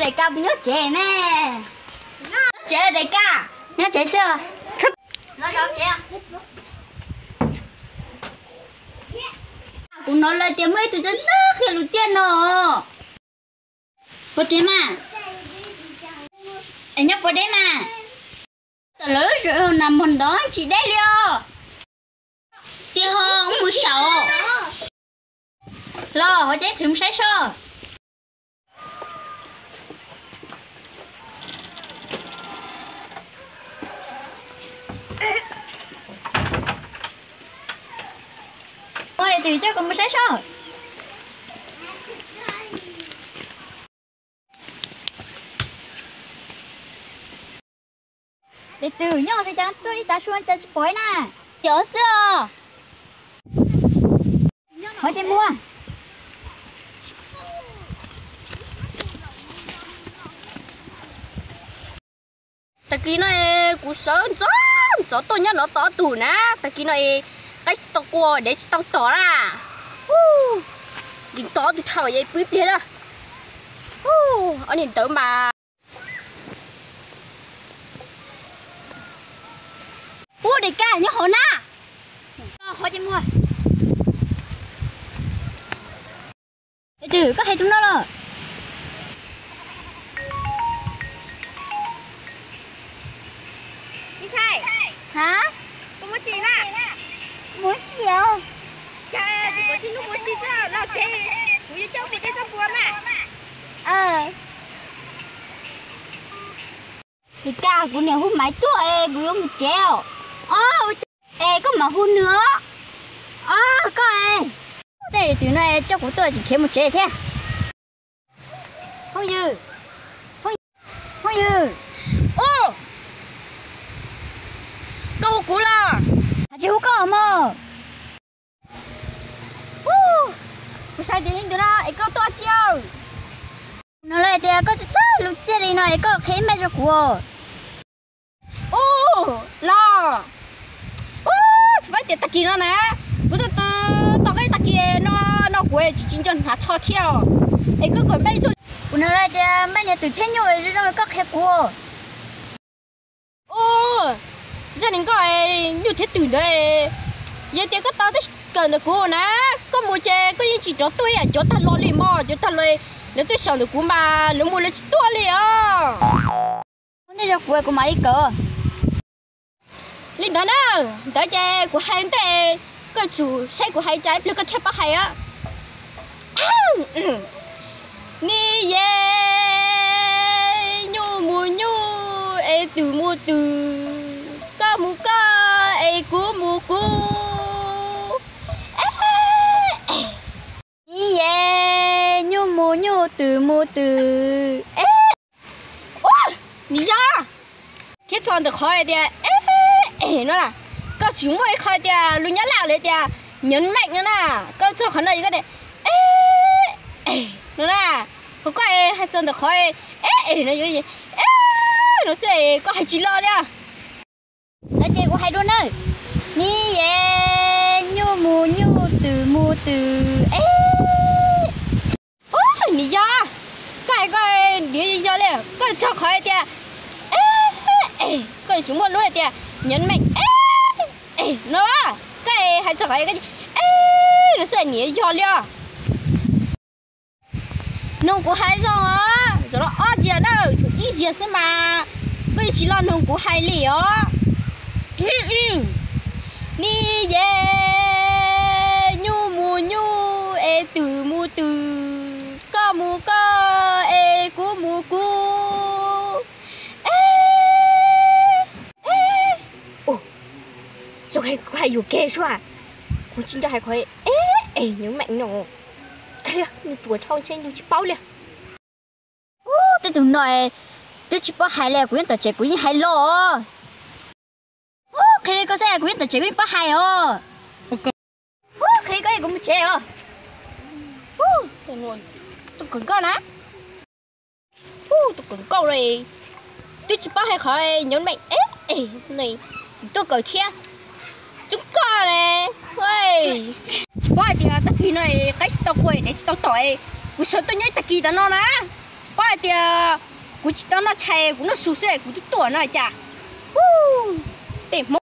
Daim Kaj puas nyob tsev ne? Nyob tsev, Daim Kaj nyob tsev xwb. Kuv hnov lawv tias muaj ib tug txawj txawj qhia lus txiaj no. Puas tiag mas? Es nyob puas deb mas? Tam lawv nas mos ntov tsis deb li os. Txiv ho mus saum los hov ces thwv mus saib soj. Ua li twg coj kuv mus saib soj. Daim twg nyob li cas tuaj ib tav su cas tsis pom na? Cov xwb os. Hov ces muaj. Tag kis no kuv sawv ntxov ntxov tuaj nyob no tod tus na, tag kis no es qaib tsis tau qua dev tsis tau tom na. Ntim tod tus dhau es pw ib pliag na. Ob niag ntawd mas. Ub, Daim Kaj nyob hauv na. Hov ces muaj. Es twg koj hais tus no los? Hab, mus si os. Cas tsis pom tsis hnub mus si xwb, los tsev, kuv yuav coj mus de txoj pua mas. Daim Kaj, kuv niam hu Maiv tuaj es kuv yuav mus tsev os. Es koj mam hu nws os. Os koj, tej twg no coj kuv tuaj tsis khiav mus tsev thiab. Phooj ywg, phooj ywg. Koj hu kuv los? Has tsis hu koj mog. Kuv xav tias yeej ntawd no es koj tuaj tsis. No lawv tias koj txawj txawj lus txiaj li no es koj qhia ib npaj rau kuv. Ub, los. Ub, tsis paub tias tag kis no na, kuv tuaj tau qaib tag kis no, no kuv tsis tsis nco hnav tsho thiab os. Es koj kom npaj ib txoj, kuv nug lawv tias npaj niag twm thiab nyuj zoo zoo koj qhia kuv. Ub, zaj niag nkauj nyuj thiab twm ntawd, yog tias koj tau teb kawm ntawm kuv na, koj mus ces koj yeej tsis rov tuaj ib yam cov tag los li mog, cov tag los lawv tuaj xyaum ntawm kuv mas lawv mus lawv tsis tuaj li os. Ua ntej zog kuv, kuv mam li kawm. Li ntawd na, ntawd ces kuv hais ntej, koj tsum saib kuv hais cas ib pliag koj thiaj paub hais os. Ni ye, nyuj mus nyuj es twm mus twm, koj mus koj es kuv mus kuv. Ni ye, nyuj mus nyuj, twm mus twm. Ub, nws yog khiav txog ntawm qhov tias es no, koj tsis muaj ib qho tias lus Nyab Laj lawv tias nhấn mạnh no na, koj txog qhov no es koj tias es no na, qhov koj hais txog ntawm qhov es es no, no xwb koj hais tsis los li. Ntawd ces kuv hais dua nawb. Ni ye, nyuj mus nyuj, twm mus twm. Ub, nws yog, koj hais koj niam yog li, koj txog qhov tias es, koj tsis muaj lub tias nhấn mạnh es no, koj hais txog qhov es no xwb niam yog li os. Nug kuv hais zoo os, zaum no ob zaug na, tshuav ib zaug xwb mas koj yeej tsis los nug kuv hais li os. Ni ye, nyuj mus nyuj es twm mus twm, koj mus koj es kuv mus kuv. Zoo kuv hais yuam kev sua, kuv tsis nco hais qhov es es nhấn mạnh no. Kag li, nws ruam dhau ntshe nws tsis paub li. Ub, tej tug no twb tsis paub hais li, kuv nyob tom tsev kuv yeej hais los. Ub, qhia li koj xwb, kuv nyob tom tsev kuv yeej paub hais os. Ub, qhia li koj, kuv mus tsev os. Ub, tus kawm nkauj na. Ub, tus kawm nkauj li, twb tsis paub hais qhov nhấn mạnh es es, tsis tuaj kawm thiab. Tub koj ne, tsis paub hais tias tag kis no qaib tsis tau qua dev tsis tau tom, kuv sawv tuaj nyob ib tag kis tom no na, tsis paub hais tias Kuv tsis tau noj tshais, kuv noj su xwb kuv twb tuaj no cas. Tej Hmoob